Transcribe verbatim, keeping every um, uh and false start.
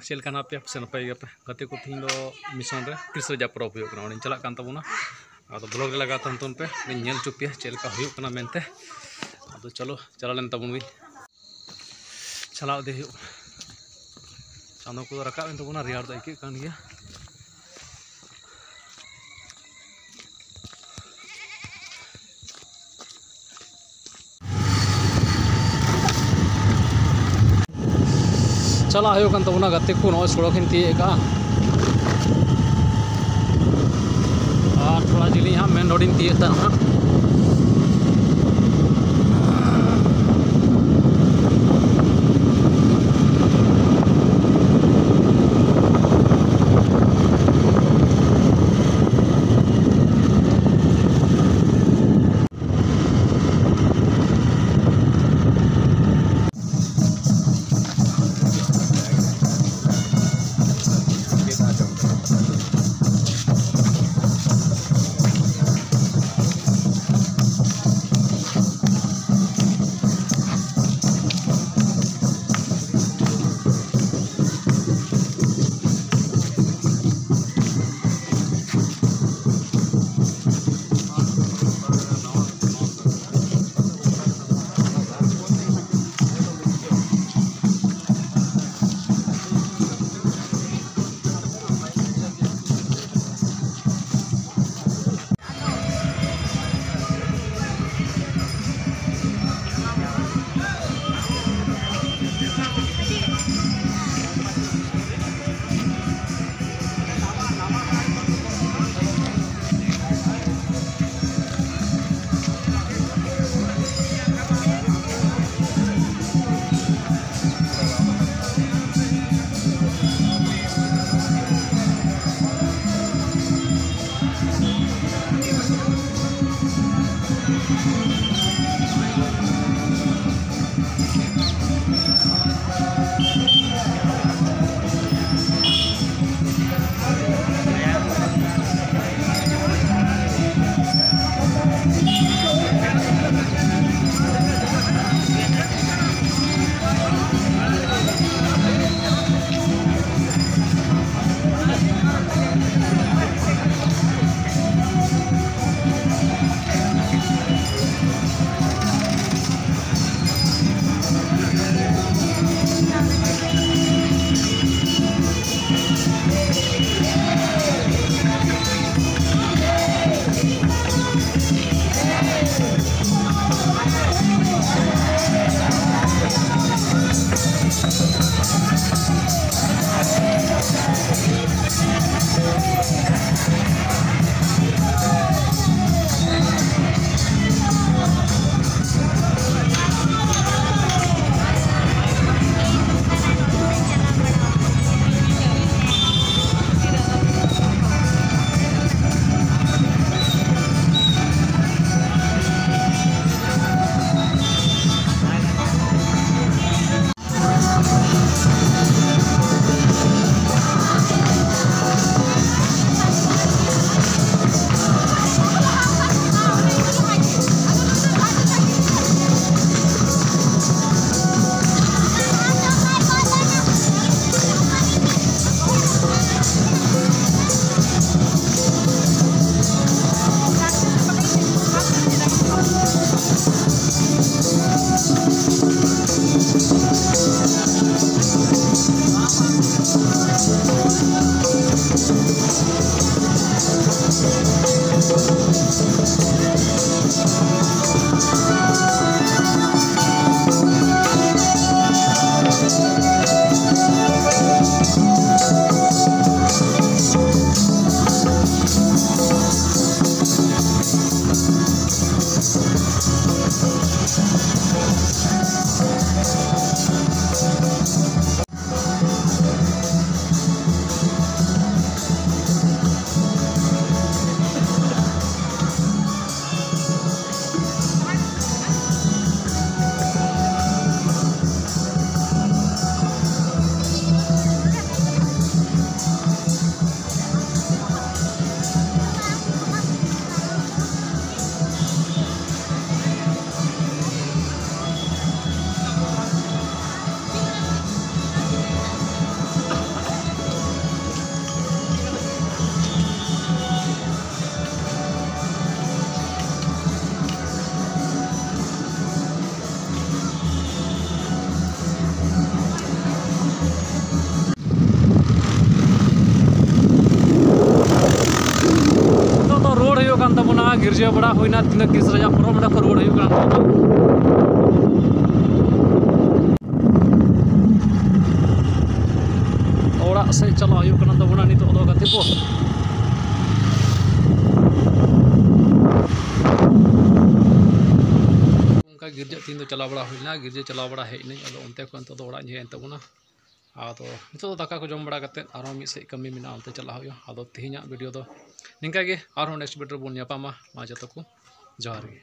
ᱪᱮᱫ ᱞᱮᱠᱟ ᱦᱮᱱᱟᱜ ᱯᱮᱭᱟ? ᱥᱮ ᱱᱟᱯᱟᱭ ᱜᱮᱭᱟᱯᱮ? ᱜᱟᱛᱮ ᱠᱚ, ᱛᱮᱦᱮᱧ ᱫᱚ ᱢᱤᱥᱚᱱ ᱨᱮ ᱠᱨᱤᱥ ᱨᱟᱡᱟ ᱯᱚᱨᱚᱵᱽ ᱦᱩᱭᱩᱜ ᱠᱟᱱᱟ, ᱚᱸᱰᱮᱧ ᱪᱟᱞᱟᱜ ᱠᱟᱱ ᱛᱟᱵᱚᱱᱟ᱾ ᱟᱫᱚ ᱵᱞᱚᱜ ᱨᱮ ᱞᱟᱜᱟᱣ ᱛᱟᱦᱮᱱ ᱛᱟᱵᱚᱱ ᱯᱮ, ᱚᱸᱰᱮᱧ ᱧᱮᱞ ᱦᱚᱪᱚ ᱯᱮᱭᱟ ᱪᱮᱫ ᱞᱮᱠᱟ ᱦᱩᱭᱩᱜ ᱠᱟᱱᱟ ᱢᱮᱱᱛᱮ᱾ ᱟᱫᱚ ᱪᱚᱞᱚ, ᱪᱟᱞᱟᱣ ᱞᱮᱱ ᱛᱟᱵᱚᱱ ᱜᱮ᱾ ᱪᱟᱞᱟᱣ ᱤᱫᱤ ᱦᱩᱭᱩᱜ ᱠᱟᱱᱟ᱾ ᱪᱟᱸᱫᱚ ᱠᱚᱫᱚ ᱨᱟᱠᱟᱵ ᱮᱱ ᱛᱟᱵᱚᱱᱟ, ᱨᱮᱭᱟᱲ ᱫᱚ ᱟᱹᱭᱠᱟᱹᱜ ᱠᱟᱱ ᱜᱮᱭᱟ᱾ ᱪᱟᱞᱟᱜ ᱦᱩᱭᱩᱜ ᱠᱟᱱ ᱛᱟᱵᱚᱱᱟ, ᱜᱟᱛᱮ ᱠᱚ᱾ ᱱᱚᱜᱼᱚᱭ ᱥᱚᱲᱚᱠ ᱤᱧ ᱛᱤᱭᱳᱜ ᱠᱟᱜᱼᱟ, ᱟᱨ ᱛᱷᱚᱲᱟ ᱡᱤᱞᱤᱧ ᱦᱟᱸᱜ ᱢᱮᱱ ᱨᱳᱰ ᱤᱧ ᱛᱤᱭᱳᱜ ᱫᱟ ᱦᱟᱸᱜ᱾ ᱜᱤᱨᱡᱟᱹ ᱵᱟᱲᱟ ᱦᱩᱭᱱᱟ, ᱛᱤᱱᱟᱹᱜ ᱜᱮᱥ ᱨᱮᱭᱟᱜ ᱯᱚᱨᱚᱵᱽ, ᱚᱸᱰᱮ ᱠᱷᱚᱱ ᱨᱩᱣᱟᱹᱲ ᱦᱩᱭᱩᱜ ᱠᱟᱱᱟ ᱱᱤᱛᱚᱜ ᱫᱚ᱾ ᱚᱲᱟᱜ ᱥᱮᱫ ᱪᱟᱞᱟᱜ ᱦᱩᱭᱩᱜ ᱠᱟᱱ ᱛᱟᱵᱚᱱᱟ ᱱᱤᱛᱚᱜ ᱫᱚ, ᱜᱟᱛᱮ ᱠᱚ᱾ ᱚᱱᱠᱟ ᱜᱤᱨᱡᱟᱹ ᱛᱤᱦᱤᱧ ᱫᱚ ᱪᱟᱞᱟᱣ ᱵᱟᱲᱟ ᱦᱩᱭ ᱞᱮᱱᱟ, ᱜᱤᱨᱡᱟᱹ ᱪᱟᱞᱟᱣ ᱵᱟᱲᱟ ᱦᱮᱡ ᱮᱱᱟᱹᱧ᱾ ᱟᱫᱚ ᱚᱱᱛᱮ ᱠᱷᱚᱱ ᱱᱤᱛᱚᱜ ᱫᱚ ᱚᱲᱟᱜ ᱤᱧ ᱦᱮᱡ ᱮᱱ ᱛᱟᱵᱚᱱᱟ᱾ ᱟᱫᱚ ᱱᱤᱛᱚᱜ ᱫᱚ ᱫᱟᱠᱟ ᱠᱚ ᱡᱚᱢ ᱵᱟᱲᱟ ᱠᱟᱛᱮᱫ ᱟᱨᱦᱚᱸ ᱢᱤᱫ ᱥᱮᱫ ᱠᱟᱹᱢᱤ ᱢᱮᱱᱟᱜᱼᱟ, ᱚᱱᱛᱮ ᱪᱟᱞᱟᱜ ᱦᱩᱭᱩᱜᱼᱟ᱾ ᱟᱫᱚ ᱛᱮᱦᱮᱧᱟᱜ ᱵᱷᱤᱰᱤᱭᱳ ᱫᱚ ᱱᱤᱝᱠᱟ ᱜᱮ, ᱟᱨᱦᱚᱸ ᱱᱮᱠᱥᱴ ᱵᱷᱤᱰᱤᱭᱳ ᱨᱮᱵᱚᱱ ᱧᱟᱯᱟᱢᱟ᱾ ᱢᱟ ᱡᱚᱛᱚ ᱠᱚ ᱡᱚᱦᱟᱨ ᱜᱮ᱾